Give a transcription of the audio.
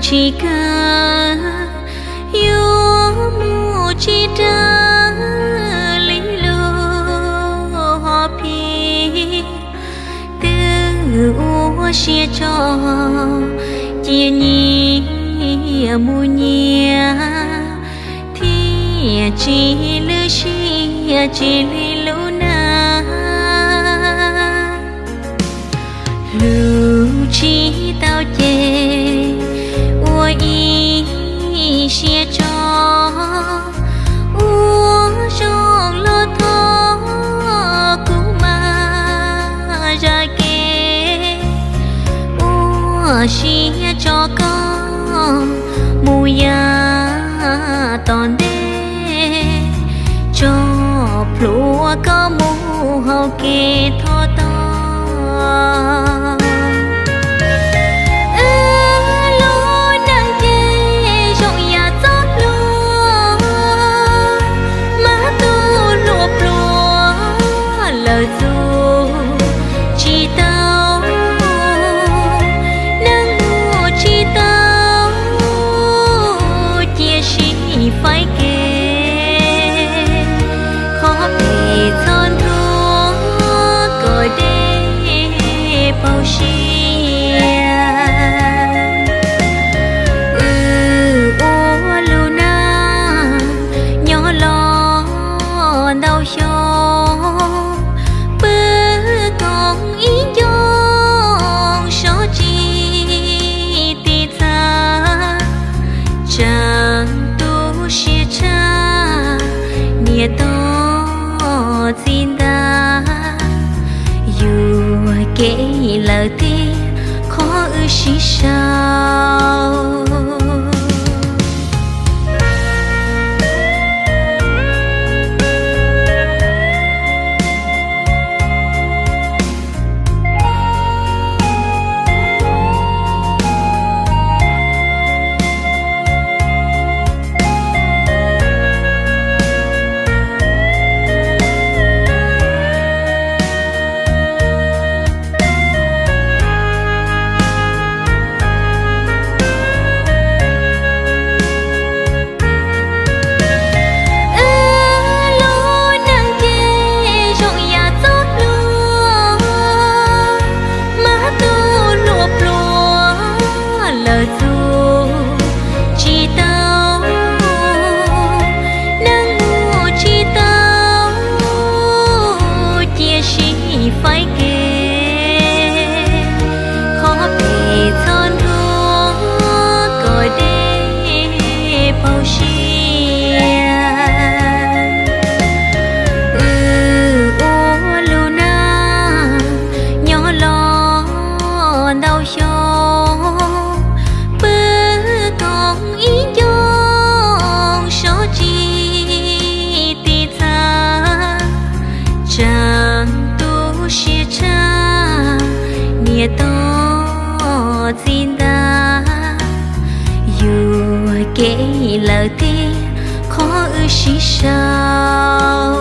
Tsis kawg yuav mus tsis raws li lub hom phiaj, twb ua siab tso cia nyias mus nyias, thiaj tsis lwj siab tsis li lub nag. Hlub tsis tau ces ua ib siab tso, ua zoo los thov kuv mas zam kev, ua siab tso koj mus yav tom ntej, tso plhuav koj mus hauv kev thov tod. Wb lub neej ces zoo yam txoj hlua, mas tus hluas pluag lawm txuj tsis tau, neeg mus tsis tau, cia sib faib kev, qhov phem txhob nthuav kom deb paug siab. Wb ua lub neej nyob los ntau xyoo, pw koom ib ncoo sov tsis tiv txha, tsav tu siab tshaj niam toj txiv ntag, yuam kev lawm tiag qhov wb sib sau. Wb lub neej ces zoo yam txoj hlua, mas tus hluas pluag lawm txuj tsis tau, neeg mus tsis tau, cia sib faib kev, qhov phem txhob nthuav kom deb paug siab. Wb ua lub neej nyob los ntau xyoo, pw koom ib ncoo sov tsis tiv txha, tsav tu siab tshaj niam toj txiv ntag, yuam kev lawm tiag qhov wb sib sau.